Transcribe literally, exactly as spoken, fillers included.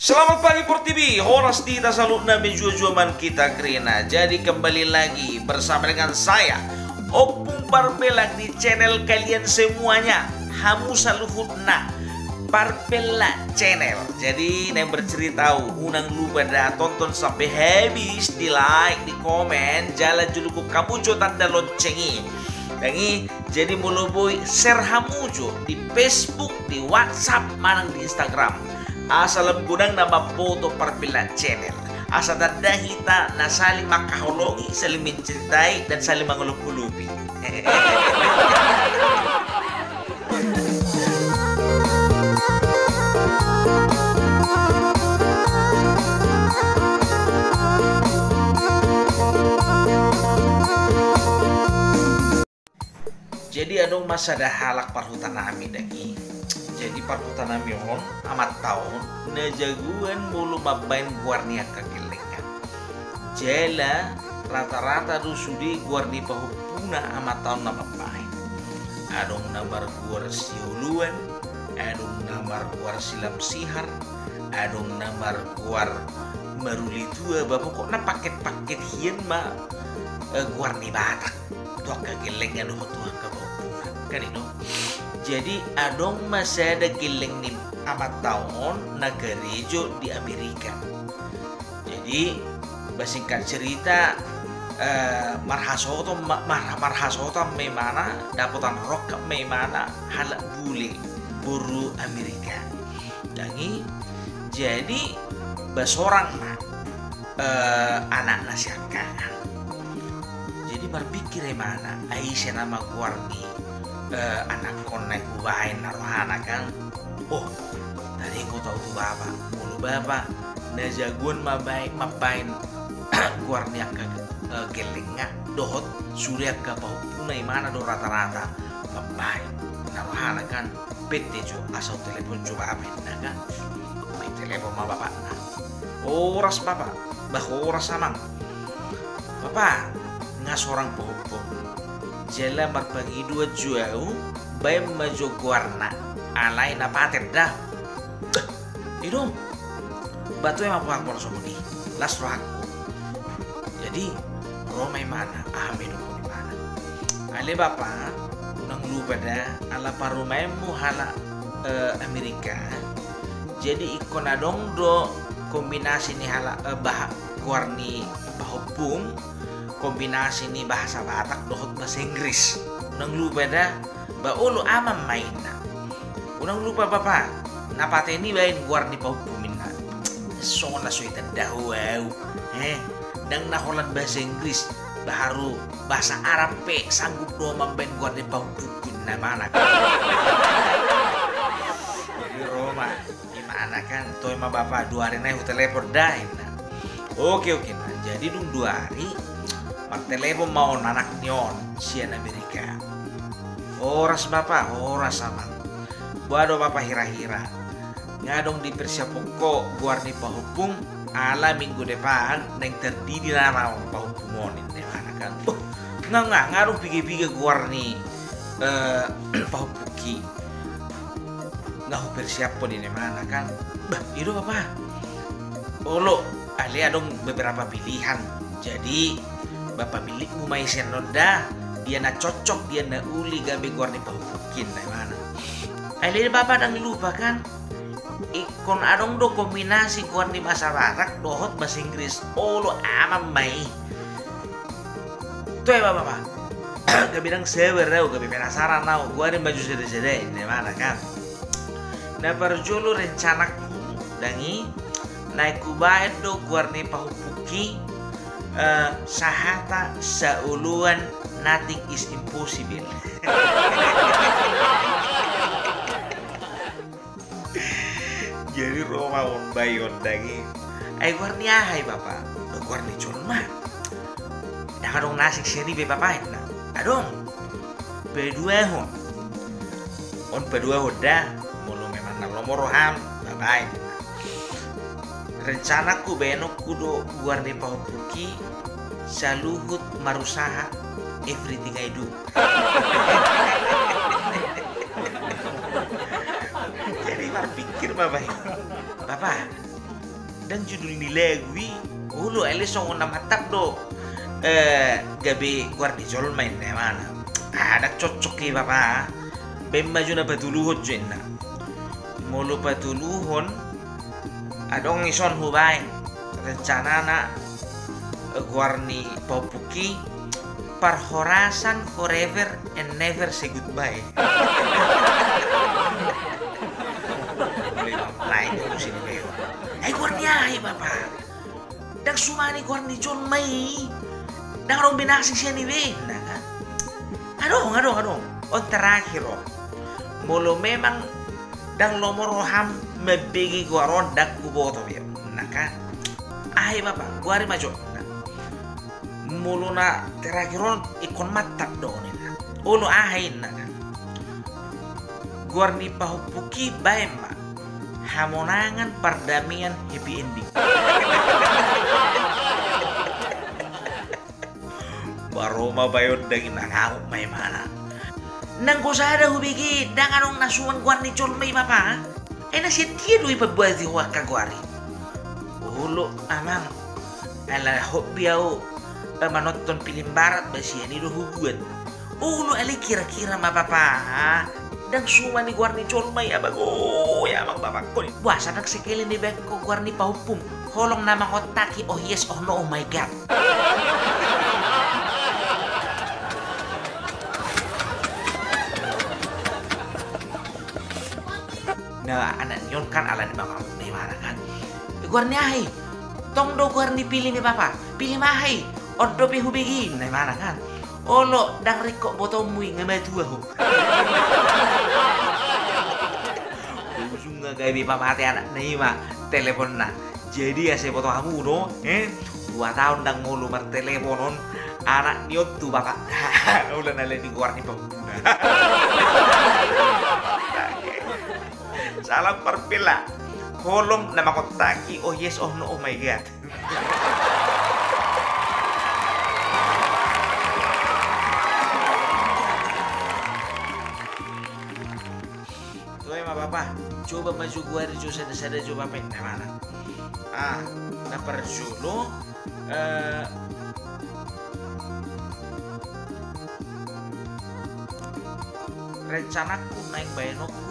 Selamat pagi Portibi, horas di hita saluhutna, mejuah-juah ma hita kerina. Jadi kembali lagi bersama dengan saya, Ompung Parpela di channel kalian semuanya, hamu saluhutna, Parpela Channel. Jadi naeng bercerita au, unang lupa da tonton sampai habis, di like, di komen, jala juluhon hamu jo tanda lonceng i. Dang i, jadi molo boi share hamu jo di Facebook, di WhatsApp, manang di Instagram. Asa lam godang na mamboto Parpela Channel. Asa tanda hita na saling mangkaholongi, saling menceritai, dan saling mangolop-olopi. Jadi adong ma sada halak parhuta nami dang i. Jadi parhuta nami on, amanta on, na jagoan molo mambaen goar ni angka gellengna. Jala rata-rata do sude goar ni pahompuna amanta on na mambaen. Adong na margoar Sioloan, adong na margoar Silam Sihar, adong na margoar Maruli Tua, ba pokokna paket-paket hian ma, eh, goar ni Batak tu angka gellengna dohot tu angka pahompuna. Kan i do. Jadi adong ma sada gelleng ni amanta on na karejo di Amerika. Jadi, ba singkat cerita, eh, marhasohotan ma, mar-, marhasohotan ma imana, dapotan rongkap ma imana, halak bule, boru Amerika. Dang i, jadi ba sorang ma, eh, anakna siangkangan. Jadi marpikir imana, ai ise nama goar ni, eh, anakkon na hubaen na rohana kan. Oh, taringot au tu bapa, molo bapa na jagoan mambaen, mambaen goar ni angka, eh, gellengna dohot sude angka pahompuna imana do rata-rata mambaen na rohana kan. Pette jo, asa hutelepon jo bapa inna kan. Ai telepon ma bapana. Horas bapa. Bah, horas amang. Bapa, nga sorang pahompum. Jala marpangidoan jo au, baen ma jo goarna. Alai na paten da. Bah, i do. Ba toe ma pahompum songon i. Las rohangku. Jadi ro ma imana, aha ma didok ni imana. Alai bapa, unang lupa da, ala parumaenmu halak, eh, Amerika. Jadi ingkon adong do kombinasi ni halak, eh, bah-, goar ni pahompum, kombinasi ni bahasa Batak dohot bahasa Inggris. Unang lupa da, ba olo aman ma inna. Unang lupa bapa, na paten i baen goar ni pahompum inna. Songon na so hutanda ho au. Eh, ndang na holan bahasa Inggris, baru bahasa Arab pe sanggup do mambaen goar ni pahompungku inna imana. Jadi ro ma imana kan, toe ma bapa, dua ari nai hutelepon da inna. Oke, oke, nah, jadi dung dua ari martelepon ma on anak ni on sian Amerika. Horas bapa, horas amang. Boha do bapa hira-hira? Nga adong dipersiaphon ho goar ni pahompum, ala minggu depan naeng tardidi nama on pahompum on inna imana kan. Oh, nga, nga, nga adong piga-piga goar ni, eh, pahompungki. Nga hupersiaphon inna imana kan. Bah, i do bapa. Olo, alai adong beberapa pilihan. Jadi bapa, pilihmu ma i sian on da, dia na cocok, dia na uli gabe goar ni pahompungki inna imana. Alai bapa, ndang lupa kan, ingkon adong do kombinasi goar ni bahasa Batak dohot bahasa Inggris. Olo aman ma i. Toe bapa, gabe ndang sabar au, gabe penasaran au, goari ma jo sada-sada inna imana kan. Na parjolo rencanangku dang i, naeng hubaen do goar ni pahompungki, eh, sahata saoloan, nothing is impossible. Jadi ro ma on baen on dang i. Ai goar ni aha i bapa? Goar ni jolma. Ndang adong na asing sian i be bapa inna. Adong. Paduahon. On paduahon da. Molo memang na lomo roham, baen inna. Rencanangku baenonku do goar ni pahompungki Saluhut Marusaha, Everything I Do. Jadi marpikir bapa i. Bapa, Ndang judul ni lagu i. Olo, ale songon na mantap do. Eh, gabe goar ni jolma inna imana. Ah, ndang cocok i, Bapa. Baen ma jo na patoluhon jo inna. Molo patoluhon, adong ison hubaen rencanana, eh, goar ni pahompungki, Parhorasan forever and never say goodbye. Mulai mamulai dulu sini, Beo. Ai, goar ni aha i, Bapa? Ndang suman i goar ni jolma i. Ndang adong be na asing sian i be, inna kan. Adong, adong, adong. On terakhir on. Molo memang ndang lomo roham mambege goar on, ndang huboto be, inna kan. Aha i, Bapa, goari ma jo, inna. Molo na terakhir on ingkon mantap do on, inna. Olo, aha i, inna kan. Goar ni pahompungki baen ma, Hamonangan Pardamaian Happy Ending. Baru ma baen on, ndang, inna, ngamuk ma imana. Nanggo sada hubege, ndang adong na suman goar ni jolma i, Bapa. Ai na sian dia do i pambuati ho angka goar i? Olo, Amang. Ala hobi au, eh, manonton film barat, ba sian i do hubuat. Olo, ale kira-kira ma, Bapa. Ndang suman i goar ni jolma i, Amang. O, ya, Amang, Bapa. Koni, boasa ndang sekali na ibaen ho goar ni pahompum? Holong na mangontaki, oh yes, oh no, oh my God. Na, anak ni on kan alani mangamuk, inna imana kan. Goar ni aha i? Tong do goar ni film i, Bapa. Film aha i? On dope hubege, inna imana kan. Olo, ndang ringkot botoonmu i, nga matua ho. Ujungna gabe pamate anakna i ma teleponna. Jadi asa iboto hamu do, eh? Dua taon ndang olo martelepon on anak ni on tu bapakna. Olo, na lain di goar ni pahompuna. Salam parpela. Holong na mangontaki, oh yes, oh no, oh my God. Toe ma, Bapa. Coba ma jo goari jo sada-sada jo, Bapa, inna imana. Ah, na parjolo, eh, rencanaku naeng baenonku.